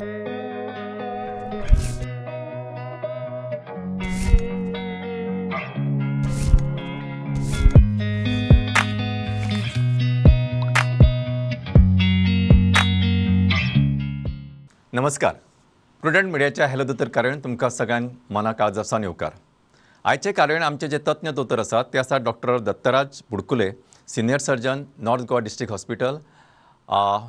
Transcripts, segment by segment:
नमस्कार, प्रुडंट मिडियाच्या हॅलो दोतोर कार्यावळीन तुमकां सगळ्यांक मना काळजासान येवकार। आयचे कार्यावळीन आमचे जे तज्ञ दोतोर आसात ते आसात doctor Dattaraj Budkule, senior surgeon, North Goa district hospital,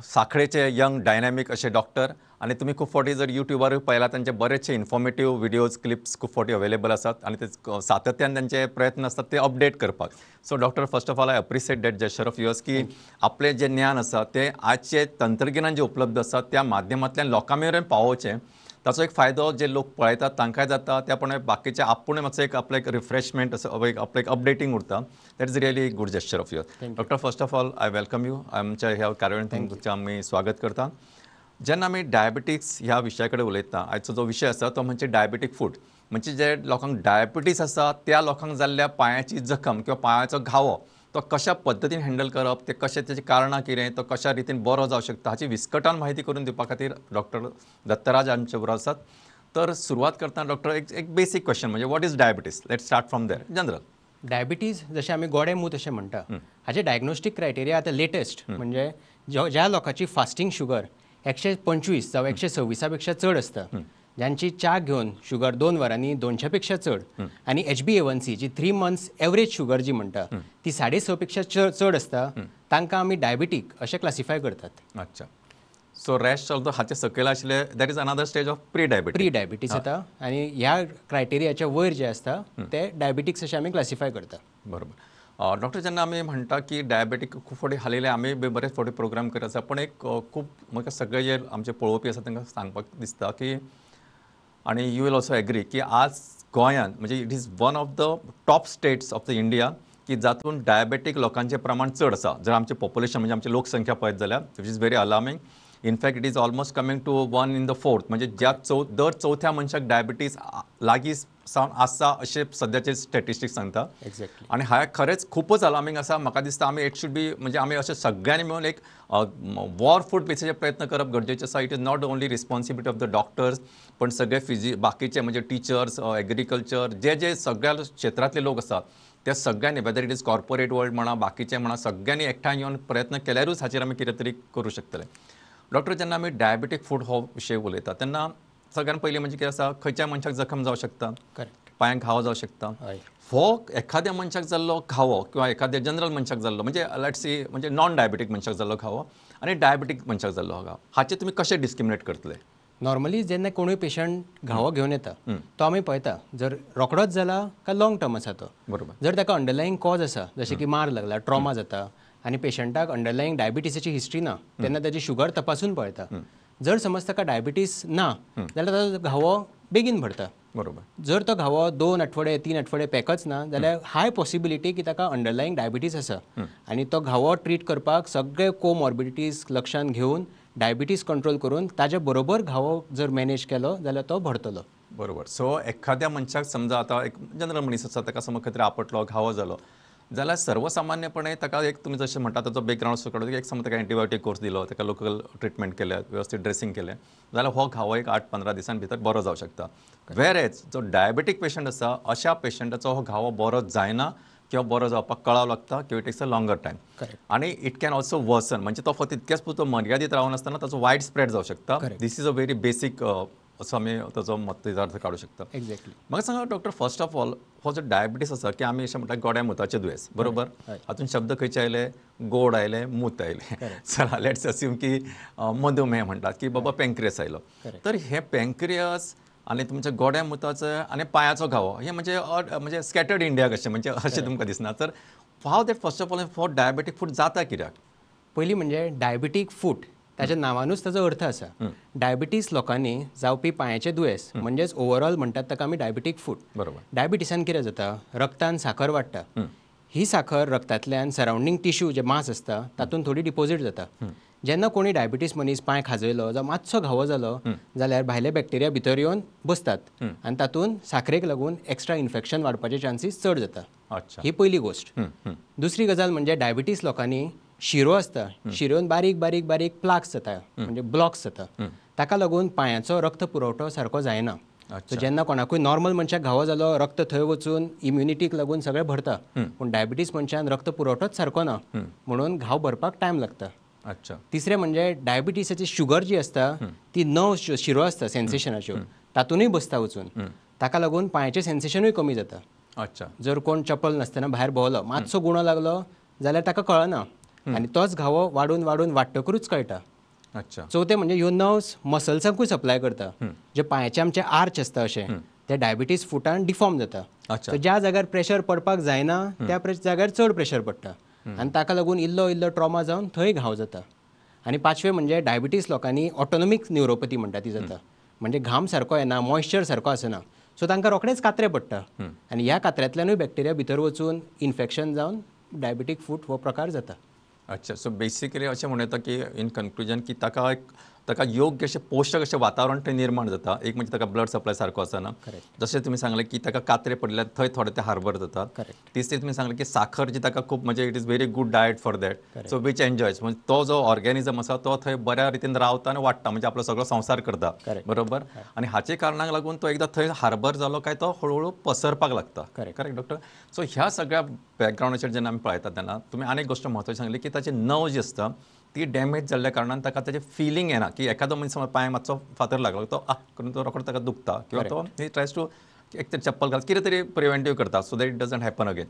साखळेचे young dynamic अशे डॉक्टर। आनी तुमी खूब फावटी जर यूट्यूबारूय पळयला तांचे बरेचशे इन्फॉर्मेटीव व्हिडियोज क्लिप्स खूब फावटी अवेलेबल आसात आनी ते सातत्यान तांचे प्रयत्न आसतात ते अपडेट करपाक। So doctor, first of all I appreciate that gesture of yours की आपलें जें ज्ञान आसा तें आजचें तंत्रगिन्यान जें उपलब्ध आसा त्या माध्यमांतल्यान लोकां मेरेन पावोवचें। ताचो एक फायदो जे लोक पळयतात तांकांय जाता, त्या प्रमाणे बाकीचे आपूण मातसो एक आपलो एक रिफ्रेशमेंट असो आपलो एक अपडेटींग उरता। That is really good gesture of yours. Doctor, first of all I welcome you. आमच्या ह्या कार्यावळीन तुमचें आमी स्वागत करता। जेन्ना आमी डायबिटीक्स ह्या विशया कडेन उलयता, आयचो जो विशय आसा तो म्हणजे डायबिटीक फूड, म्हणजे जे लोकांक डायबिटीस आसा त्या लोकांक जाल्ल्या पांयाची जखम किंवा पांयाचो घावो तो कशा पद्दतीन हँडल करप, ते कशें तेची कारणां कितें, तो कशा रितीन बरो जावं शकता हाची विस्कटान म्हायती करून दिवपा खातीर डॉक्टर दत्तराज आमचे बरोबर आसात। तर सुरवात करतना डॉक्टर एक बेसीक क्वेश्चन म्हणजे what is diabetes? Let's start from there. General diabetes जशें आमी गोडे मूत अशें म्हणटा, हाचे डायग्नोस्टीक क्रायटेरिया आतां लेटेस्ट म्हणजे ज्या लोकांची फास्टींग शुगर 125 जावं 126 पेक्षा चड आसता, ज्यांची च्या घेवन शुगर 2 वरांनी 200 पेक्षा चड, आनी HbA1c जी 3 मंथ्स एवरेज शुगर जी म्हणटा ती 6.5 पेक्षा चड आसता, तांकां आमी डायबिटीक अशें क्लासिफाय करतात। अच्छा, सो रॅश चलतो हाचे सकयल आशिल्ले that is another stage of pre diabetes. Pre diabetes येता आनी ह्या क्रायटेरियाच्या वयर जे आसता ते डायबिटीक्स अशें आमी क्लासिफाय करता। बरोबर. डॉक्टर, जेन्ना आमी म्हणटा की डायबेटीक खूब फावटी हालीं आमी बरेच फावटी प्रोग्राम करत आसा, पण एक खूब म्हाका सगळे जे आमचे पळोवपी आसा तांकां सांगपाक दिसता की, आनी you will also agree की आज गोंयांत म्हणजे it is one of the top states of the India की जातून डायबेटीक लोकांचें प्रमाण चड आसा। जर आमचें पॉप्युलेशन म्हणजे आमची लोकसंख्या पळयत जाल्यार which is very alarming. In fact it is almost coming to 1 in the 4th, म्हणजे ज्या दर चवथ्या मनशाक डायबिटीज लागीं सावन आसा अशें सद्याचे स्टॅटिस्टिक्स सांगता। एक्झॅक्टली. आनी हांवें खरेंच खुबूच अलार्मींग आसा। म्हाका दिसता आमी it should be म्हणजे आमी अशें सगळ्यांनी मेळून एक वॉर फूड बेसीचेर प्रयत्न करप गरजेचें आसा। It is not only responsibility of the doctors, पण सगळे बाकीचे म्हणजे टिचर्स, एग्रीकल्चर, जे जे सगळ्या क्षेत्रांतले लोक आसात त्या सगळ्यांनी, whether it is corporate world म्हणा बाकीचे म्हणा, सगळ्यांनी एकठांय येवन प्रयत्न केल्यारूच हाचेर आमी कितें तरी करूं शकतले। डॉक्टर, जेन्ना आमी डायबेटीक फूड हो विशय उलयता तेन्ना सगळ्यान पयलीं म्हणजे कितें आसा, खंयच्याय मनशाक जखम जावं शकता, करेक्ट, पांयांक घावो जावं शकता। हो एखाद्या मनशाक जाल्लो घावो किंवा एखाद्या जनरल मनशाक जाल्लो म्हणजे let's see म्हणजे नॉन डायबेटीक मनशाक जाल्लो घावो आनी डायबेटीक मनशाक जाल्लो घावो हाचे तुमी कशें डिस्क्रिमिनेट करतले? नॉर्मली जेन्ना कोणूय पेशंट घावो घेवन येता तो आमी पळयता जर रोखडोच जाला काय लॉंग टर्म आसा तो। बरोबर. जर ताका अंडरलायींग कॉज आसा जशें की मार लागला, ट्रॉमा जाता आनी पेशंटाक अंडरलायींग डायबिटीसाची हिस्ट्री ना तेन्ना ताची शुगर तपासून पळयता। जर समज ताका डायबिटीस ना जाल्यार ताचो घावो बेगीन भरता। बरोबर. जर तो घावो 2 आठवडे 3 आठवडे पॅकच ना जाल्यार हाय पॉसिबिलिटी की ताका अंडरलायींग डायबिटीस आसा आनी तो घावो ट्रीट करपाक सगळे कोमॉर्बिडिटीज लक्षांत घेवन डायबिटीस कंट्रोल करून ताजे बरोबर घावो जर मॅनेज केलो जाल्यार तो भरतलो। बरोबर. सो एखाद्या मनशाक समजा आतां एक जनरल मनीस आसा ताका समज खंय तरी आपटलो, घावो जालो जाल्यार सर्वसामान्यपणे ताका एक तुमी जशें म्हणटा ताचो बॅकग्रावंड असो काडून एक समज ताका एंटीबायोटीक कोर्स दिलो, ताका लोकल ट्रिटमेंट केलें, वेवस्थीत ड्रेसिंग केलें जाल्यार हो घावो एक 8-15 दिसां भितर बरो जावं शकता। वेर एज जो डायबेटीक पेशंट आसा अशा पेशंटाचो हो घावो बरो जायना किंवा बरो जावपाक कळाव लागता किंवा it takes a longer time. आनी it can also worsen, म्हणजे तो फक्त इतक्याच पुरतो मर्यादीत रावनासतना ताचो वायड स्प्रेड जावं शकता। This is a very basic असो आमी ताचो मतार्थ काडूं शकता। एक्झॅक्टली. म्हाका सांगा डॉक्टर, फर्स्ट ऑफ ऑल हो जो डायबिटीस आसा की आमी अशें म्हणटा गोड्या मुताचें दुयेंस, बरोबर? हातूंत शब्द खंयचे आयले? गोड आयले, मूत आयले। चला let's assume की मधुमेह म्हणटात की बाबा पँक्रियस आयलो, तर हे पँक्रियस आनी तुमच्या गोड्या मुताचो आनी पांयाचो घावो हे म्हणजे म्हणजे स्कॅटर्ड इंडिया कशें म्हणजे अशें तुमकां दिसना। तर how that first of all for diabetic foot जाता कित्याक? पयलीं म्हणजे डायबिटीक फूट ताच्या नांवानूच ताचो अर्थ आसा। डायबिटीस लोकांनी जावपी पांयाचें दुयेंस म्हणजेच ओवरऑल म्हणटात ताका आमी डायबिटीक फूट। बरोबर. डायबिटीसान कितें जाता, रक्तान साखर वाडटा, ही साखर रक्तांतल्यान सरावंडींग टिश्यू जे मांस आसता तातूंत थोडी डिपोजीट जाता। जेन्ना कोणी डायबिटीस मनीस पांय खाजयलो जावं मातसो घावो जालो जाल्यार भायले बॅक्टेरिया भितर येवन बसतात आनी तातूंत साखरेक लागून एक्स्ट्रा इन्फेक्शन वाडपाचे चान्सीस चड जाता। ही पयली गोश्ट। दुसरी गजाल म्हणजे डायबिटीस लोकांनी शिरो आसता, शिरोन बारीक बारीक बारीक प्लाक्स जाता म्हणजे ब्लॉक्स जाता, ताका लागून पांयाचो रक्त पुरवठो सारको जायना. सो जेन्ना कोणाकूय नॉर्मल मनशाक घावो जालो रक्त थंय वचून इम्युनिटीक लागून सगळें भरता, पूण डायबिटीज मनशान रक्त पुरवठोच सारको ना म्हणून घाव भरपाक टायम लागता. अच्छा. तिसरें म्हणजे डायबिटीसाची शुगर जी आसता ती 9 शिरो आसता सेन्सेशनाच्यो, तातूंनय बसता वचून, ताका लागून पांयाचें सेन्सेशनूय कमी जाता. अच्छा. जर कोण चप्पल नासतना भायर भोंवलो, मातसो गुणो लागलो जाल्यार ताका कळना आनी तोच घावो वाडून वाडून वाडटकूच कळटा. अच्छा. चवथें म्हणजे ह्यो नर्व्स मसल्सांकूय सप्लाय करता, जे पांयाचे आमचे आर्च आसता अशें ते डायबिटीज फुटान डिफॉर्म जाता. सो ज्या जाग्यार प्रेशर पडपाक जायना त्या जाग्यार चड प्रेशर पडटा आनी ताका लागून इल्लो इल्लो ट्रॉमा जावन थंय घाव जाता. आनी पांचवें म्हणजे डायबिटीज लोकांनी ऑटोनॉमीक न्युरोपथी म्हणटा ती जाता, म्हणजे घाम सारको येना, मॉइश्चर सारको आसना, सो तांकां रोखडेच कात्रे पडटा आनी ह्या कात्र्यांतल्यानूय बॅक्टेरिया भितर वचून इन्फेक्शन जावन डायबिटीक फूट हो प्रकार जाता. अच्छा. सो बेसिकली अशें म्हणूं येता की इन कन्क्लुजन की ताका एक ताका योग्य अशें पोशक अशें वातावरण थंय निर्माण जाता. एक म्हणजे ताका ब्लड सप्लाय सारको आसना, जशें तुमी सांगलें की ताका कात्रे पडल्यार थंय थोडे ते हार्बर जाता. तिसरें तुमी सांगलें की साखर जी ताका खूब म्हणजे it is very good diet for that, so which enjoys, म्हणजे तो जो ऑर्गेनिजम आसा तो थंय बऱ्या रितीन रावता आनी वाडटा, म्हणजे आपलो सगळो संवसार करता, बरोबर. आनी हाचे कारणाक लागून तो एकदां थंय हार्बर जालो काय तो हळूहळू पसरपाक लागता. Correct doctor. सो ह्या सगळ्या बॅकग्रावंडाचेर जेन्ना आमी पळयतात तेन्ना तुमी आनीक गोश्ट म्हत्वाची सांगली की ताचे नर्व जी आसता ती डॅमेज जाल्ल्या कारणान ताका ताचें फिलींग येना की एखादो मनीस समज पांय मातसो फातर लागलो तो आ करून तो रोकडो ताका दुखता किंवा तो ही ट्रायज टू एक तर चप्पल घाल कितें तरी प्रिवेंटीव करता so that it doesn't happen again.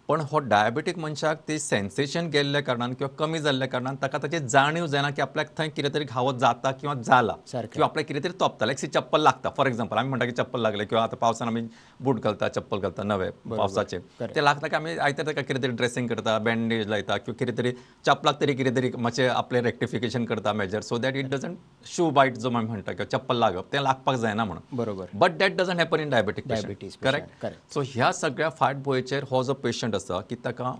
पण हो डायबेटीक मनशाक ती सेन्सेशन गेल्ल्या कारणान किंवा कमी जाल्ल्या कारणान ताका ताची जाणीव जायना की आपल्याक थंय कितें तरी घावो जाता किंवा जाला किंवा आपल्याक कितें तरी तोपता, लायक सी चप्पल लागता फॉर एग्जाम्पल आमी म्हणटा की चप्पल लागलें किंवा आतां पावसान आमी बूट घालता चप्पल घालता नवे पावसाचे ते लागता की आमी आयते ताका कितें तरी ड्रेसिंग करता, बँडेज लायता किंवा कितें तरी चपलाक तरी कितें तरी मातशें आपलें रेक्टिफिकेशन करता measure so that it doesn't shoe bite जो आमी म्हणटा किंवा चप्पल लागप तें लागपाक जायना म्हणून. बरोबर. But that doesn't happen in diabetic patient. Correct. So ह्या सगळ्या फाटभुंयेचेर हो जो पेशंट आसा की ताका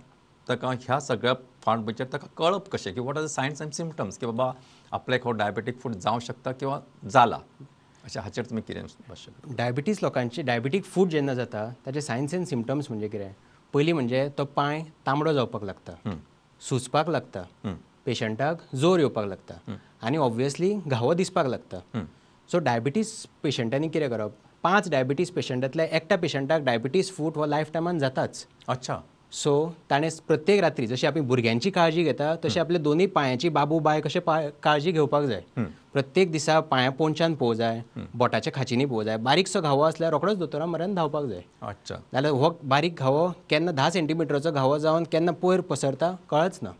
ताका ह्या सगळ्या फाटभुंयेचेर ताका कळप कशें की what are the signs and symptoms की बाबा आपल्याक हो डायबेटीक फूट जावं शकता किंवा जाला, अशें हाचेर तुमी कितें भाश्य? डायबिटीज लोकांची डायबेटीक फूट जेन्ना जाता ताचे सायन्स एंड सिमटम्स म्हणजे कितें, पयलीं म्हणजे तो पांय तांबडो जावपाक लागता, सुजपाक लागता, पेशंटाक जोर येवपाक लागता आनी ऑब्वियसली घावो दिसपाक लागता. सो डायबिटीज पेशंटांनी कितें करप, 5 डायबिटीज पेशंटांतल्या एकट्या पेशंटाक डायबिटीज फूट हो लायफ टायमान जाताच. अच्छा. सो ताणें प्रत्येक रात्री जशी आमी भुरग्यांची काळजी घेता तशी आपल्या दोनूय पांयांची बाबू बाय कशें काळजी घेवपाक जाय. प्रत्येक दिसा पांयां पोंच्यान पोवंक जाय, बोटाच्या खाचींनी पोवंक जाय, बारीकसो घावो आसल्यार रोखडोच दोतोरा म्हऱ्यान धांवपाक जाय. अच्छा. नाल्यार हो बारीक घावो केन्ना 10 सेंटीमिटराचो घावो जावन केन्ना पयर पसरता कळच ना.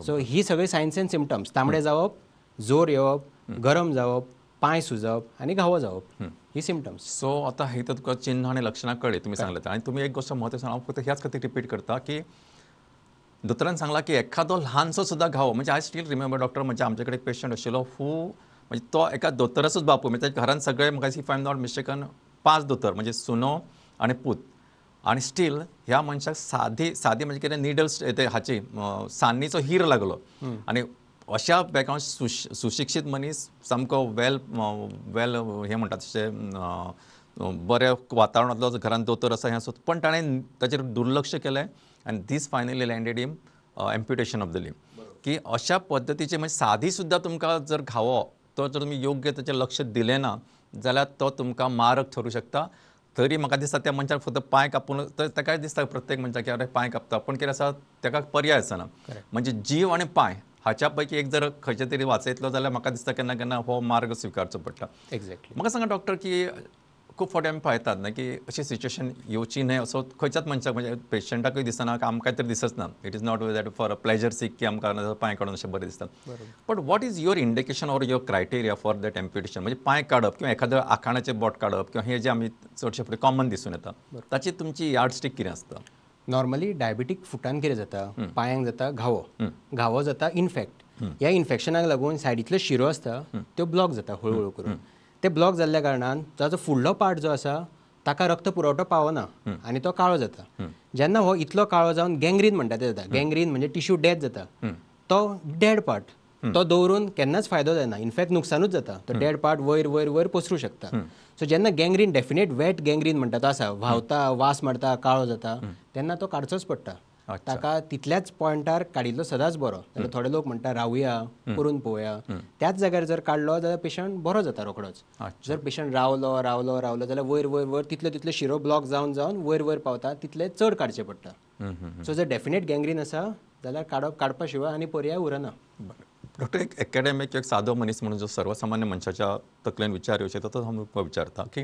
सो ही सगळी सायन्स एंड सिमटम्स, तांबडे जावप, जोर येवप, गरम जावप, पांय सुजप आनी घावो जावप, ही सिमटम्स. सो आतां हे तर तुका चिन्ह आनी लक्षणां कळ्ळी तुमी सांगलें. आनी तुमी एक गोश्ट म्हत्वाची सांगला, हांव फक्त ह्याच खातीर रिपीट करता की दोतोरान सांगला की एखादो ल्हानसो सुद्दां घावो, म्हणजे I still remember doctor, म्हणजे आमचे कडेन एक पेशंट आशिल्लो हू म्हणजे तो एका दोतोराचोच बापूय, म्हणजे ताच्या घरान सगळे म्हाका if I am not mistaken 5 दोतोर, म्हणजे सुनो आनी पूत, आनी स्टील ह्या मनशाक सादी सादी म्हणजे कितें निडल्स ते हाची सान्नीचो हीर लागलो. आनी अशा बॅकग्रावंड सुशिक्षीत मनीस सामको वेल वेल हें म्हणटा तशें बऱ्या वातावरणांतलो घरान दोतोर आसा हें आसा, पण ताणें ताचेर दुर्लक्ष केलें आनी this finally landed him amputation of the limb. की अशा पद्दतीचे म्हणजे सादी सुद्दां तुमकां जर घावो तो जर तुमी योग्य ताचेर लक्ष दिलें ना जाल्यार तो तुमकां मारक ठरूं शकता. तरी म्हाका दिसता त्या मनशाक फक्त पांय कापून तर ताकाय दिसता प्रत्येक मनशाक की अरे पांय कापता, पूण कितें आसा ताका पर्याय आसना, म्हणजे जीव आनी पांय हाच्या पैकी एक जर खंयचे तरी वाचयतलो जाल्यार म्हाका दिसता केन्ना केन्ना हो मार्ग स्विकारचो पडटा. एक्झॅक्टली. म्हाका सांगा डॉक्टर की खूब फावटी आमी पळयतात न्ही की अशी सिच्युएशन येवची न्हय असो खंयच्याच मनशाक म्हणजे पेशंटाकूय दिसना, आमकां तरी दिसच ना, it is not that for a pleasure seek की आमकां पांय काडून अशें बरें दिसता. But what is your indication or your criteria for that amputation, म्हणजे पांय काडप किंवा एखाद्या आखाणाचें बोट काडप किंवा हें जें आमी चडशे फुडें कॉमन दिसून येता ताची तुमची यार्डस्टीक कितें आसता? नॉर्मली डायबेटीक फुटान कितें जाता, पांयांक जाता घावो, घावो जाता इन्फेक्ट, ह्या इन्फेक्शनाक लागून सायडींतल्यो शिरो आसता त्यो ब्लॉक जाता हळूहळू करून, ते ब्लॉक जाल्ल्या कारणान ताजो फुडलो पार्ट जो आसा ताका रक्त पुरवठो पावना आनी तो काळो जाता. जेन्ना हो इतलो काळो जावन गँग्रीन म्हणटा ते जाता, गँग्रीन म्हणजे टिश्यू डेथ जाता, तो डेड पार्ट तो दवरून केन्नाच फायदो जायना, इनफॅक्ट नुकसानूच जाता, तो डेड पार्ट वयर वयर वयर पसरूं शकता. सो जेन्ना गँग्रीन डेफिनेट वेट गँग्रीन म्हणटा तो आसा, व्हांवता, वास मारता, काळो जाता, तेन्ना तो काडचोच पडटा. ताका तितल्याच पॉयंटार काडिल्लो सदांच बरो. जाल्यार थोडे लोक म्हणटा रावया करून पळोवया, त्याच जाग्यार जर काडलो जाल्यार पेशंट बरो जाता रोखडोच. जर पेशंट रावलो रावलो रावलो जाल्यार वयर वयर वयर तितले तितले शिरो ब्लॉक जावन जावन वयर वयर पावता, तितले चड काडचे पडटा. सो जर डेफिनेट गँग्रीन आसा जाल्यार काडप काडपा शिवाय आनी पर्याय उरना. डॉक्टर, एक एकेडमिक एक सादो मनीस म्हणून जो सर्वसामान्य मनशाच्या तकलेन विचार येवं शकता तो हांव विचारता की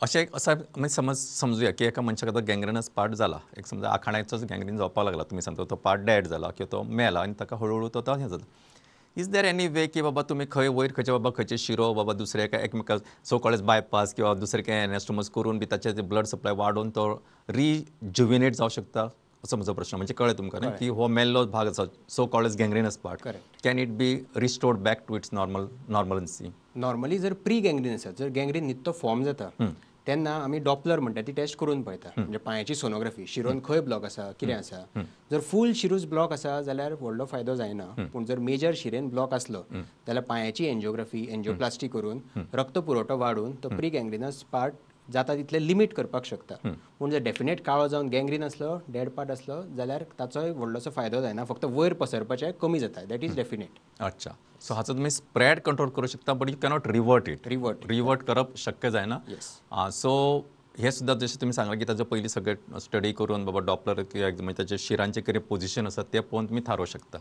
अशें एक असा आमी समज समजुया की एका मनशाक आतां गँग्रेनस पार्ट जाला, एक समजा आखाण्याचोच गँग्रीन जावपाक लागला, तुमी सांगता तो पार्ट डेड जाला किंवा तो मेला आनी ताका हळुहळू तो हें जाता. Is there any वे की बाबा तुमी खंय वयर खंयचे बाबा खंयचे शिरो बाबा दुसरे एका एकमेका सो कॉल्ड बायपास किंवा दुसरे कांय एनास्टोमोज करून बी ताचे ब्लड सप्लाय वाडोवन तो रिजुविनेट जावं शकता, असो म्हजो प्रश्न. म्हणजे कळ्ळें तुमकां न्ही की हो मेल्लो भाग आसा so called gangrenous part, can it be restored back to its normalcy? Normally जर प्री गँग्रीन आसा, जर गँग्रीन नित्तो फॉर्म जाता तेन्ना आमी डॉपलर म्हणटा ती टेस्ट करून पळयता, म्हणजे पांयाची सोनोग्राफी, शिरोन खंय ब्लॉक आसा कितें आसा. जर फूल शिरूच ब्लॉक आसा जाल्यार व्हडलो फायदो जायना, पूण जर मेजर शिरेन ब्लॉक आसलो जाल्यार पांयाची एन्जियोग्राफी, एन्जियोप्लास्टी करून रक्त पुरवठो वाडून तो प्री गँग्रीनस पार्ट जाता तितले लिमीट करपाक शकता. पूण जर डेफिनेट काळो जावन गँग्रीन आसलो, डेड पार्ट आसलो जाल्यार ताचोय व्हडलोसो फायदो जायना, फक्त वयर पसरपाचें कमी जाता, that is definite. अच्छा, सो हाचो तुमी स्प्रेड कंट्रोल करूं शकता but you cannot revert it. Revert करप शक्य जायना. सो हे सुद्दां जशें तुमी सांगलां की ताजो पयलीं सगळें स्टडी करून बाबा डॉपलर किंवा ताचे शिरांचे कितें पोजिशन आसा तें पळोवन तुमी थारोवं शकता.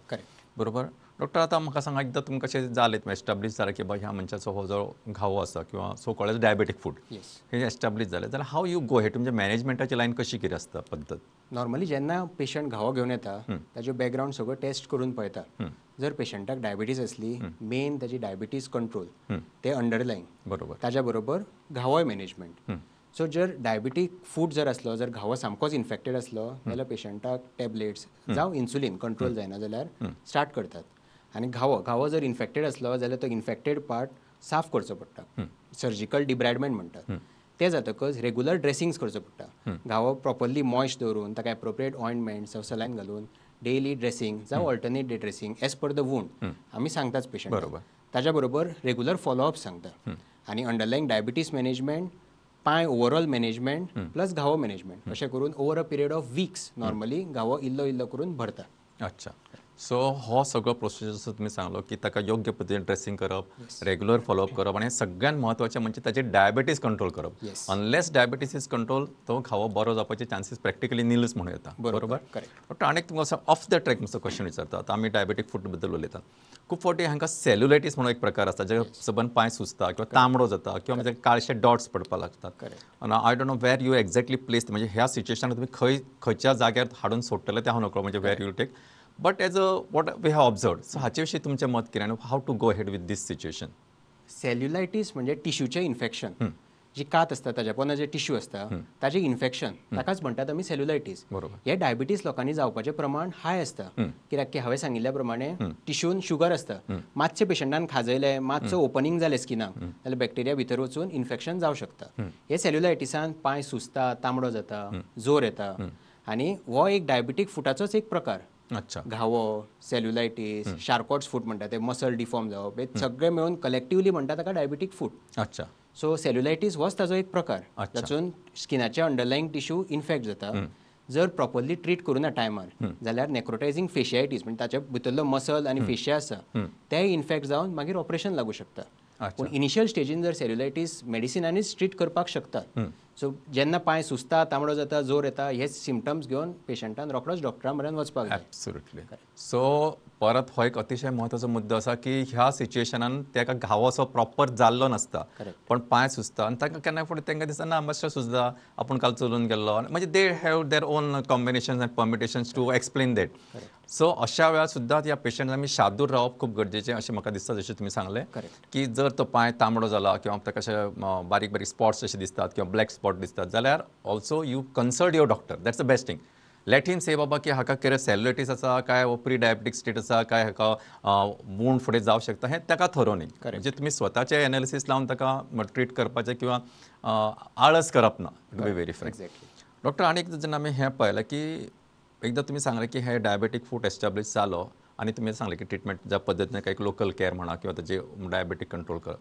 बरोबर. डॉक्टर, आतां म्हाका सांगा, एकदां तुमकां अशें जालें एस्टाब्लीश जालें की बाबा ह्या मनशाचो हो जो घावो आसा किंवा सो कॉल्ड डायबेटीक फूड हे एस्टाब्लीश जालें जाल्यार how you go हेड, तुमच्या मॅनेजमेंटाची लायन कशी कितें आसता पद्दत? नॉर्मली जेन्ना पेशंट घावो घेवन येता ताजो बॅकग्रावंड सगळो टेस्ट करून पळयता. जर पेशंटाक डायबिटीज आसली, मेन ताजी डायबिटीज कंट्रोल ते अंडरलायन, बरोबर, ताज्या बरोबर घावोय मॅनेजमेंट. सो जर डायबिटीक फूड जर आसलो, जर घावो सामकोच इन्फेक्टेड आसलो जाल्यार पेशंटाक टॅबलेट्स जावं इन्सुलीन कंट्रोल जायना जाल्यार स्टार्ट करतात. आनी घावो जर इन्फेक्टेड आसलो जाल्यार तो इन्फेक्टेड पार्ट साफ करचो पडटा, सर्जिकल डिब्रायडमेंट म्हणटात ते. जातकच रेगुलर ड्रेसिंग्स करचो पडटा, घावो प्रॉपरली मॉइस्ट दवरून ताका एप्रोप्रिएट ऑयंटमेंट्स जावं सलायन घालून डेली ड्रेसिंग जावं alternate day dressing as per the wound आमी सांगताच पेशंट. ताज्या बरोबर रेगुलर फॉलोअप सांगता आनी अंडरलायंग डायबिटीज मॅनेजमेंट, पांय ओवरऑल मॅनेजमेंट प्लस घावो मॅनेजमेंट, अशें करून over a period of weeks normally घावो इल्लो इल्लो करून भरता. अच्छा, सो हो सगळो प्रोसिजर तुमी सांगलो की ताका योग्य पद्दतीन ड्रेसिंग करप, रेगुलर फॉलोअप करप आनी सगळ्यांत म्हत्वाचें म्हणजे ताचे डायबिटीज कंट्रोल करप. अनलेस डायबिटीज is control तो घावो बरो जावपाचे चान्सीस प्रॅक्टिकली निलच म्हणूं येता. बरोबर. डॉक्टर, आनी एक तुमकां ऑफ the track मातसो क्वेश्चन विचारता. आतां आमी डायबेटीक फूड बद्दल उलयतात, खूब फावटी हांकां सेल्युलायटीस म्हणून एक प्रकार आसता ज्या सबंद पांय सुजता किंवा तांबडो जाता किंवा म्हणजे काळशे डॉट्स पडपाक लागतात. आनी I don't know where you exactly place, म्हणजे ह्या सिच्युएशनाक तुमी खंय खंयच्या जाग्यार हाडून सोडटले तें हांव नकळो, म्हणजे where you take, but as a what we have observed, so हाचे विशीं तुमचें मत कितें आनी how to go ahead with this situation? Cellulitis म्हणजे टिश्यूचें इन्फेक्शन, जी कात आसता ताज्या पोंदा जे टिश्यू आसता ताजें इन्फेक्शन, ताकाच म्हणटात आमी सेल्युलायटीस. हे डायबिटीज लोकांनी जावपाचें प्रमाण हाय आसता, कित्याक की हांवें सांगिल्ल्या प्रमाणे टिश्यून शुगर आसता, मातशे पेशंटान खाजयलें, मातसो ओपनींग जालें स्किनाक जाल्यार बॅक्टेरिया भितर वचून इन्फेक्शन जावं शकता. हे सेल्युलायटिसान पांय सुजता, तांबडो जाता, जोर येता आनी हो एक डायबिटीक फुटाचोच एक प्रकार. अच्छा, घावो, सेल्युलायटीस, शार्कॉट्स फूट म्हणटा ते मसल डिफॉर्म जावप, हे सगळे मेळून कलेक्टिवली म्हणटा ताका डायबिटीक फूट. अच्छा, सो सेल्युलायटीस होच ताजो एक प्रकार जातून स्किनाचे अंडरलायंग टिश्यू इन्फेक्ट जाता. जर प्रॉपरली ट्रीट करूना टायमार जाल्यार नेक्रोटायझींग फेशियायटीस म्हणजे ताच्या भितरलो मसल आनी फेशिया आसा तेय इन्फेक्ट जावन मागीर ऑपरेशन लागू शकता. पूण इनिशियल स्टेजीन जर सेल्युलायटीस मेडिसिनानीच ट्रीट करपाक शकता. सो जेन्ना पांय सुजता, तांबडो जाता, जोर येता, हे सिमटम्स घेवन पेशंटान रोखडोच डॉक्टरा मेरेन वचपाक जाय. एब्सोल्युटली. सो परत हो एक अतिशय म्हत्वाचो मुद्दो आसा की ह्या सिच्युएशनान ताका घावो असो प्रॉपर जाल्लो नासता, पण पांय सुजता आनी तांकां केन्ना फुडें तांकां दिसता ना मातशें सुजता, आपूण काल चलून गेल्लो, म्हणजे they have their own combinations and permutations to explain that. So अशा वेळार सुद्दां ह्या पेशंट आमी शादूर रावप खूब गरजेचें अशें म्हाका दिसता. जशें तुमी सांगलें की जर तो पांय तांबडो जाला किंवा ताका अशे बारीक बारीक स्पॉट्स अशे दिसतात किंवा ब्लॅक स्पॉट दिसतात जाल्यार also you consult your doctor, that's the best thing. Let him say बाबा की हाका कितें सेल्युलायटीस आसा काय हो प्री डायबेटीक स्टेट आसा काय हाका वूंड फुडें जावं शकता, हें ताका थरोवनी. म्हणजे तुमी स्वताचें एनालिसीस लावन ताका ट्रीट करपाचें किंवा आळस करप ना, to be very frank. Doctor, आनी एक जेन्ना आमी हें पळयलें की एकदां तुमी सांगलें की हे डायबेटीक फूड एस्टाब्लीश जालो आनी तुमी सांगलें की ट्रिटमेंट ज्या पद्दतीन काही लोकल केअर म्हणा किंवा ताजे डायबेटीक कंट्रोल कर,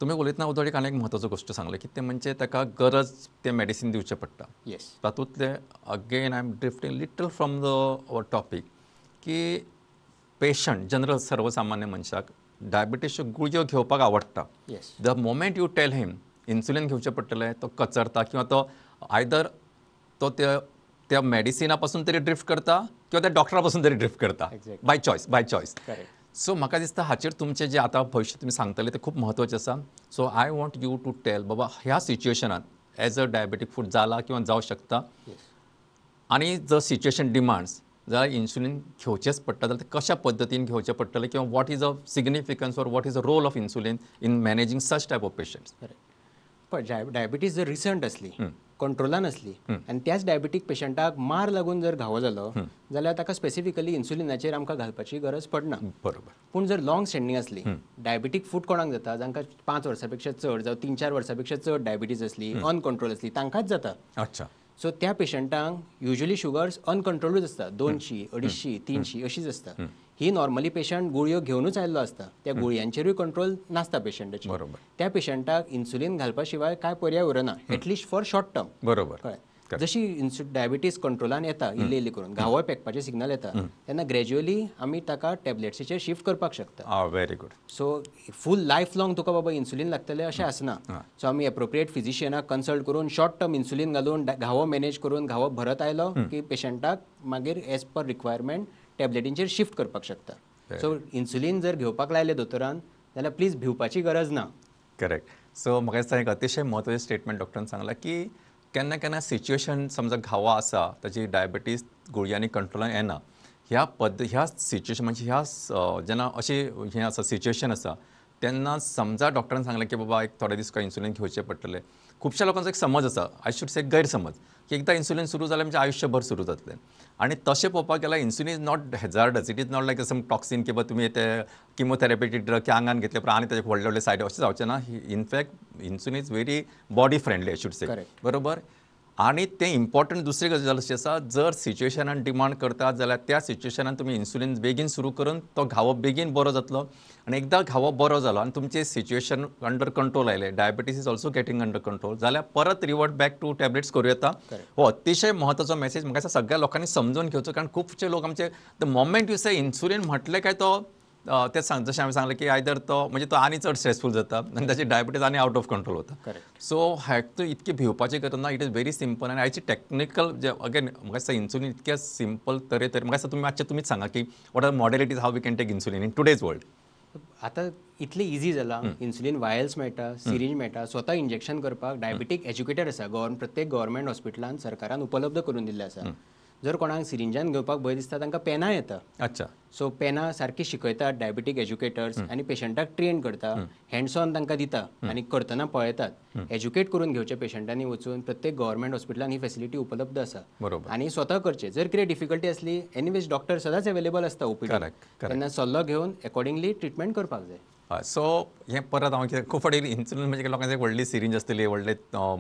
तुमी उलयतना उदळ एक आनी एक म्हत्वाचो गोश्ट सांगलें की तें म्हणजे ताका गरज तें मेडिसीन दिवचें पडटा. येस. तातूंतलें again I am drifting little from the our topic की पेशंट जनरल सर्वसामान्य मनशाक डायबिटीसच्यो गुळयो घेवपाक आवडटा. Yes. The moment you tell him insulin घेवचें पडटलें तो कचरता किंवा तो आयदर तो त्या मेडिसिना पासून तरी ड्रिफ्ट करता किंवा त्या डॉक्टरा पासून तरी ड्रिफ्ट करता. By choice, by choice. So म्हाका दिसता हाचेर तुमचें जें आतां भविश्य तुमी सांगतले तें खूब म्हत्वाचें आसा. So I want you to tell बाबा ह्या सिच्युएशनान एज अ डायबेटीक फूड जाला किंवा जावं शकता आनी जर सिच्युएशन डिमांड्स जाल्यार इन्सुलीन घेवचेंच पडटा जाल्यार तें कशा पद्दतीन घेवचें पडटलें किंवा what is a significance or what is a role of insulin in managing such type of patients. पळय, डायबिटीज जर रिसंट आसली, कंट्रोलान आसली आनी त्याच डायबिटीक पेशंटाक मार लागून जर घावो जालो जाल्यार ताका स्पेसिफिकली इन्सुलिनाचेर आमकां घालपाची गरज पडना. बरोबर. पूण जर लॉंग स्टँडींग आसली, डायबिटीक फूट कोणाक जाता, जांकां 5 वर्सां पेक्षा चड जावं 3-4 वर्सां पेक्षा चड डायबिटीज आसली, अनकंट्रोल आसली, तांकांच जाता. अच्छा. सो त्या पेशंटांक युजली शुगर्स अनकंट्रोलूच आसता, 200, 250, 300 अशीच आसता. ही नॉर्मली पेशंट गुळयो घेवनूच आयिल्लो आसता, त्या गुळयांचेरूय कंट्रोल नासता पेशंटाचेर. बरोबर. त्या पेशंटाक इन्सुलीन घालपा शिवाय काय पर्याय उरना, एटलिस्ट फॉर शॉर्ट term. बरोबर. कळ्ळें. जशी डायबिटीज कंट्रोलान येता इल्ली इल्ली करून, घावो पेकपाचें सिग्नल येता, तेन्ना ग्रेज्युअली आमी ताका टॅबलेट्सीचेर शिफ्ट करपाक शकता. Very good. So full life long तुका बाबा इन्सुलीन लागतलें अशें आसना. सो आमी एप्रोप्रिएट फिजिशियनाक कन्सल्ट करून शॉर्ट टर्म इन्सुलीन घालून घावो मॅनेज करून घावो भरत आयलो की पेशंटाक मागीर एज पर रिक्वायरमेंट टॅबलेटींचेर शिफ्ट करपाक शकता. सो इन्सुलीन जर घेवपाक लायलें दोतोरान जाल्यार प्लीज भिवपाची गरज ना. करेक्ट. सो म्हाका दिसता एक अतिशय म्हत्वाचें स्टेटमेंट डॉक्टरान सांगलां की केन्ना केन्ना सिच्युएशन समजा घावो आसा ताची डायबिटीज गुळयांनी कंट्रोलान येना, ह्या सिच्युएशन म्हणजे ह्या जेन्ना अशी हें आसा सिच्युएशन आसा तेन्ना समजा डॉक्टरान सांगलें की बाबा एक थोडे दीस तुका इन्सुलीन घेवचें पडटलें. खुबश्या लोकांचो एक समज आसा, I should से गैरसमज, की एकदां इन्सुलीन सुरू जालें म्हणजे आयुश्यभर सुरू जातलें. आनी तशें पळोवपाक गेल्यार insulin is not hazardous, it is not like some toxin किंवा तुमी ते किमोथेरपीक ड्रग की आंगान घेतले उपरांत आनी ताचे व्हडले व्हडले सायड अशें जावचें ना. In fact insulin is very body friendly I should say. बरोबर. आनी तें इम्पॉर्टंट दुसरी गजाल अशी आसा, जर सिच्युएशनान डिमांड करता जाल्यार त्या सिच्युएशनान तुमी इन्सुलीन बेगीन सुरू करून तो घावो बेगीन बरो जातलो आनी एकदां घावो बरो जालो आनी तुमचें सिच्युएशन अंडर कंट्रोल आयलें, diabetes is also getting under control, जाल्यार परत रिवर्ट बॅक टू टॅबलेट्स करूं येता. हो अतिशय म्हत्वाचो मॅसेज म्हाका दिसता सगळ्या लोकांनी समजून घेवचो, कारण खुबशे लोक आमचे the moment you say insulin म्हटलें काय तो तें सांग जशें हांवें सांगलें की आयदर तो म्हणजे तो आनी चड स्ट्रेसफूल जाता आनी ताची डायबिटीज आनी आवट ऑफ कंट्रोल वता. सो हाका तूं इतकी भिवपाची गरज ना, it is very simple. आनी आयची टॅक्निकल जे अगेन म्हाका दिसता इन्सुलीन इतकें सिंपल तरेतरे, म्हाका दिसता तुमी मातशें तुमीच सांगा की what are modalities how we can take insulin in today's world. आतां इतलें इजी जालां, इन्सुलीन वायल्स मेळटा, सिरिंज मेळटा, स्वता इंजेक्शन करपाक डायबिटीक एज्युकेटर आसा, प्रत्येक गव्हर्मेंट हॉस्पिटलान सरकारान उपलब्ध करून दिल्लें आसा. जर कोणाक सिरिंजान घेवपाक भंय दिसता तांकां पेनां येता. अच्छा. सो पेनां सारकी शिकयतात डायबिटीक एज्युकेटर्स आनी पेशंटाक ट्रेन करता, हँड्स ऑन तांकां दिता आनी करतना पळयतात, एज्युकेट करून घेवचे पेशंटांनी वचून. प्रत्येक गव्हर्मेंट हॉस्पिटलान ही फेसिलिटी उपलब्ध आसा. बरोबर. आनी स्वता करचें, जर कितें डिफिकल्टी आसली एनिवेज डॉक्टर सदांच अवेलेबल आसता ओपीडी, तेन्ना सल्लो घेवन एकॉर्डिंगली ट्रिटमेंट करपाक जाय. हय. सो हें परत हांव कितें खूब फावटी इन्सुलीन म्हणजे लोकांचे व्हडली सिरिंज आसतली, व्हडले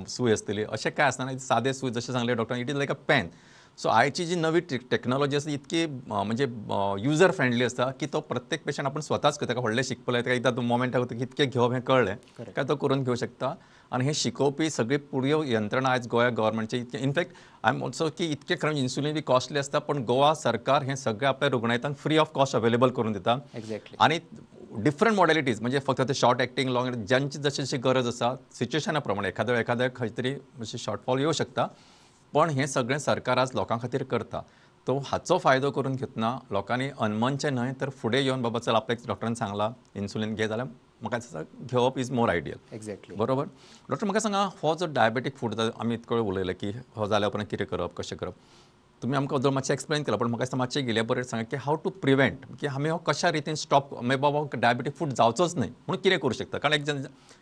सूय आसतली, अशें कांय आसना. सादें सूय जशें सांगलें doctor, it is like a pen. So आयची जी नवी टॅक्नॉलॉजी आसा इतकी म्हणजे युजर फ्रेंडली आसा की तो प्रत्येक पेशंट आपण स्वताच ताका व्हडलें शिकपा लायता, एकदां तो मोमेंटाक कितकें घेवप हें कळ्ळें काय तो करून घेवं शकता. आनी हें शिकोवपी सगळी पुर्यो यंत्रणा आयज गोंया गव्हर्मेंटची इतकें in fact I am also की इतकें खरें इन्सुलीन बी कॉस्टली आसता पण गोवा सरकार हें सगळें आपल्या रुग्णायतांक फ्री ऑफ कॉस्ट अवेलेबल करून दिता. एक्झॅक्टली. आनी डिफरंट मॉडेलिटीज म्हणजे फक्त ते शॉर्ट एक्टिंग लॉंग ज्यांची जशी जशी गरज आसा सिच्युएशना प्रमाणे एखाद्या एखाद्या खंय तरी मातशें शॉर्टफॉल येवं शकता, पण हें सगळें सरकार आज लोकां खातीर करता. तो हाचो फायदो करून घेतना लोकांनी अनमनचें न्हय तर फुडें येवन बाबा चल आपल्याक डॉक्टरान सांगलां इन्सुलीन घे जाल्यार म्हाका दिसता घेवप is more ideal. Exactly. बरोबर. डॉक्टर म्हाका सांगा, हो जो डायबेटीक फूड आमी इतको वेळ उलयले की हो जाल्या उपरांत कितें करप कशें करप, तुमी आमकां अदर मातशें एक्सप्लेन केलां, पण म्हाका दिसता मातशें इलेबोरेट सांगा की how to prevent, की आमी हो कशा रितीन स्टॉप मागीर बाबा डायबेटीक फूड जावचोच न्हय म्हणून कितें करूं शकता. कारण एक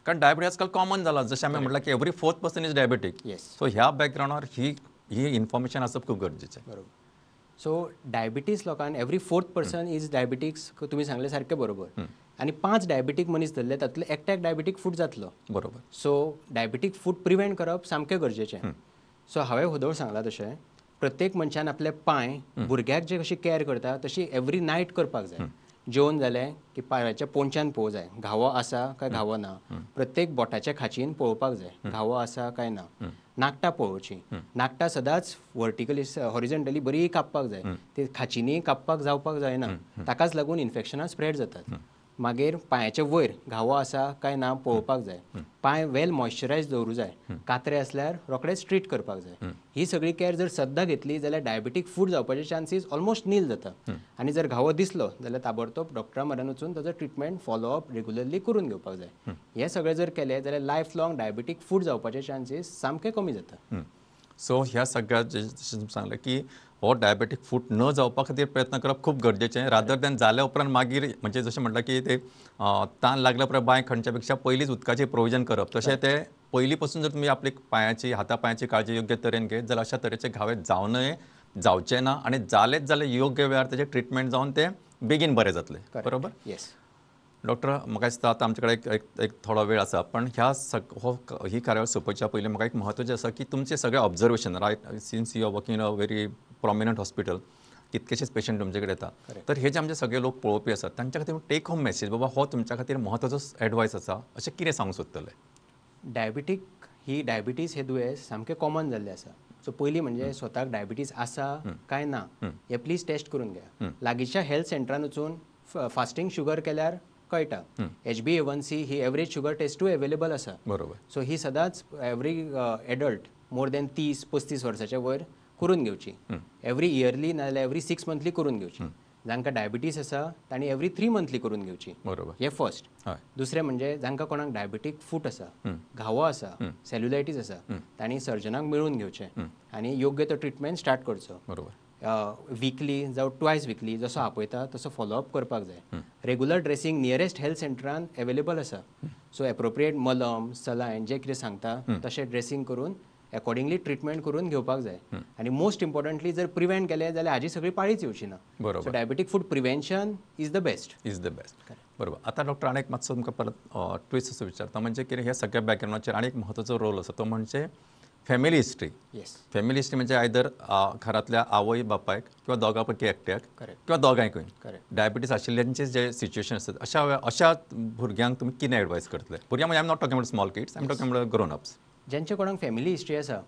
कारण डायबिटीज आजकाल कॉमन जाला, जशें आमी म्हटलां की every fourth person is diabetic. So ह्या बॅकग्रावंडार ही ही इन्फॉर्मेशन आसप खूब गरजेचें. बरोबर. सो डायबिटीज लोकांक every fourth person is diabetics तुमी सांगलें सारकें बरोबर. आनी 5 डायबिटीक मनीस धरले तातूंतले एकट्याक डायबिटीक फूड जातलो. बरोबर. सो डायबिटीक फूड प्रिवेंट करप सामकें गरजेचें. सो हांवें होदोळ सांगलां तशें प्रत्येक मनशान आपले पांय भुरग्याक जे कशी कॅर करता तशी एवरी नायट करपाक जाय. जेवन जालें की पांयाच्या पोंच्यान पळोवंक जाय घावो आसा काय घावो ना. प्रत्येक बोटाच्या खाचीन पळोवपाक जाय घावो आसा काय ना. नाकटां पळोवची, नाकटां सदांच वर्टिकली हॉरिझॉन्टली बरी कापपाक जाय, ती खाचींनी कापपाक जावपाक जायना, ताकाच लागून इन्फेक्शनां स्प्रेड जातात. मागीर पांयाचे वयर घावो आसा काय ना पळोवपाक जाय. पांय वेल मॉइश्चरायज दवरूं जाय, कात्रे आसल्यार रोखडेच ट्रीट करपाक जाय. ही सगळी केअर जर सद्दां घेतली जाल्यार डायबेटीक फूड जावपाचे चान्सीस ऑलमोस्ट नील जाता. आनी जर घावो दिसलो जाल्यार ताबडतोब डॉक्टरा म्हऱ्यान वचून ताजो ट्रिटमेंट फॉलोअप रेगुलरली करून घेवपाक जाय. हें सगळें जर केलें जाल्यार लायफ लॉंग डायबेटीक फूड जावपाचे चान्सीस सामके कमी जाता. सो ह्या सगळ्या जशें सांगलें की हो डायबेटीक फूट न जावपा खातीर प्रयत्न करप खूब गरजेचें, रादर दॅन जाल्या उपरांत मागीर म्हणजे जशें म्हटलां की ते तान लागल्या उपरांत बांय खणच्या पेक्षा पयलींच उदकाचें प्रोविजन करप, तशें ते पयलीं पासून जर तुमी आपली पांयाची हाता पांयाची काळजी योग्य तरेन घेत जाल्यार अशा तरेचे घावे जावं नये, जावचे ना, आनी जालेच जाल्यार योग्य वेळार तेजें ट्रिटमेंट जावन ते बेगीन बरें जातलें. बरोबर? येस डॉक्टर, म्हाका दिसता आतां आमचे कडेन एक एक थोडो वेळ आसा, पण ह्या हो ही कार्यावळ सोंपोवच्या पयलीं म्हाका एक म्हत्वाचें आसा की तुमचें सगळें observation, right, since you are working in a very prominent hospital, कितकेशेच patient तुमचे कडेन येता, तर हे जे आमचे सगळे लोक पळोवपी आसात तांच्या खातीर टेक होम मॅसेज, बाबा हो तुमच्या खातीर म्हत्वाचो एडवायस आसा, अशें कितें सांगूंक सोदतले? डायबेटीक ही डायबिटीज हे दुयेंस सामकें कॉमन जाल्लें आसा. सो पयलीं म्हणजे स्वताक डायबिटीज आसा काय ना हें प्लीज टेस्ट करून घेया. लागींच्या हेल्थ सेंटरान वचून फास्टींग शुगर केल्यार कळटा. HbA1c ही एवरेज शुगर टेस्टूय अवेलेबल आसा. बरोबर. सो ही सदांच एवरी एडल्ट मोर दॅन 30-35 वर्साच्या वयर करून घेवची. एवरी इयरली नाजाल्यार एवरी 6 मंथली करून घेवची. जांकां डायबिटीज आसा तांणी एवरी 3 मंथली करून घेवची. बरोबर. हें फर्स्ट. दुसरें म्हणजे जांकां कोणाक डायबेटीक फूट आसा, घावो आसा, सेल्युलायटीस आसा, तांणी सर्जनाक मेळून घेवचें आनी योग्य तो ट्रिटमेंट स्टार्ट करचो. बरोबर. विकली जावं ट्वायस विकली जसो आपयता तसो फॉलोअप करपाक जाय. रेगुलर ड्रेसिंग नियरेस्ट हेल्थ सेंटरान अवेलेबल आसा. सो एप्रोप्रिएट मलम सलायन जें कितें सांगता तशें ड्रेसिंग करून एकॉर्डिंगली ट्रिटमेंट करून घेवपाक जाय. आनी मोस्ट इम्पॉर्टंटली जर प्रिवेंट केलें जाल्यार हाजी सगळी पाळीच येवची ना. बरोबर. So diabetic foot prevention is the best. Is the best. बरोबर. आतां डॉक्टर आनी एक मातसो तुमकां परत ट्विस्ट असो विचारता, म्हणजे कितें ह्या सगळ्या बॅकग्रावंडाचेर आनी एक म्हत्वाचो रोल आसा तो म्हणजे फॅमिली हिस्ट्री. येस. फॅमिली हिस्ट्री म्हणजे आयदर घरांतल्या आवय बापायक किंवा दोगां पैकी एकट्याक किंवा दोगांयकूय डायबिटीज आशिल्ल्यांचे जे सिच्युएशन आसतात, अशा भुरग्यांक तुमी कितें एडवायस करतले? भुरग्यांक म्हणजे I am not talking about small kids, I am talking about grown ups. ज्यांचे कोणाक फॅमिली हिस्ट्री आसा,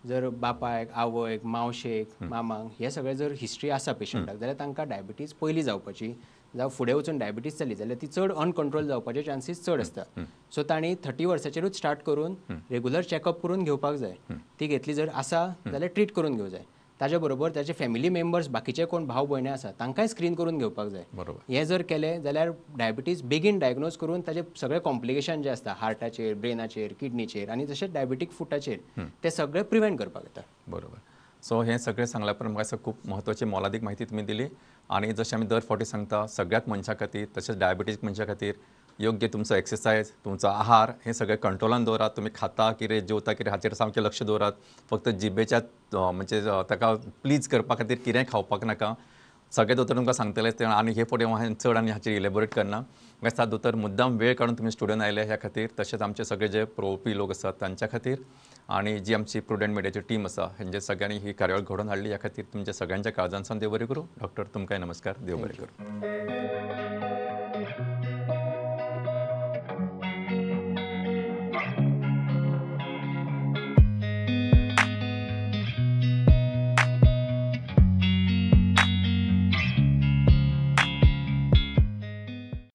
जर बापायक, आवयक, मावशेक, मामाक हे सगळे जर हिस्ट्री आसा पेशंटाक जाल्यार तांकां डायबिटीज पयलीं जावपाची जावं फुडें वचून डायबिटीज जाली जाल्यार ती चड अनकंट्रोल जावपाचे चान्सीस चड आसता. सो तांणी 30 वर्साचेरूच स्टार्ट करून रेगुलर चॅकअप करून घेवपाक जाय. ती घेतली जर आसा जाल्यार ट्रीट करून घेवंक जाय. ताजे बरोबर ताचे फॅमिली मेंबर्स बाकीचे कोण भाव भयणी आसा तांकांय स्क्रीन करून घेवपाक जाय. बरोबर. हें जर केलें जाल्यार डायबिटीज बेगीन डायग्नोज करून ताजे सगळे कॉम्प्लिकेशन जे आसता हार्टाचेर, ब्रेनाचेर, किडनीचेर आनी तशेंच डायबिटीक फुटाचेर ते सगळे प्रिवेंट करपाक येता. बरोबर. सो हें सगळें सांगल्या उपरांत म्हाका खूब म्हत्वाची मोलादीक म्हायती तुमी दिली. आनी जशें आमी दर फावटी सांगता सगळ्याच मनशां खातीर तशेंच डायबिटीज मनशां खातीर योग्य तुमचो एक्सरसायज, तुमचो आहार हें सगळें कंट्रोलान दवरात. तुमी खाता कितें, जेवता कितें हाचेर सामकें लक्ष दवरात. फक्त जिबेच्या म्हणजे ताका प्लीज करपा खातीर कितेंय खावपाक नाका. सगळे दोतोर तुमकां सांगतले ते, आनी हे फुडें हांवें चड आनी हाचेर इलेबोरेट करना. म्हाका दिसता दोतोर मुद्दाम वेळ काडून तुमी स्टुडियोन आयले ह्या खातीर, तशेंच आमचे सगळे जे पळोवपी लोक आसात तांच्या खातीर आनी जी आमची प्रुडंट मिडियाची टीम आसा हेंचे सगळ्यांनी ही कार्यावळ घडोवन हाडली ह्या खातीर तुमच्या सगळ्यांच्या काळजांतल्यान देव बरें करूं. डॉक्टर तुमकांय नमस्कार, देव बरें करूं.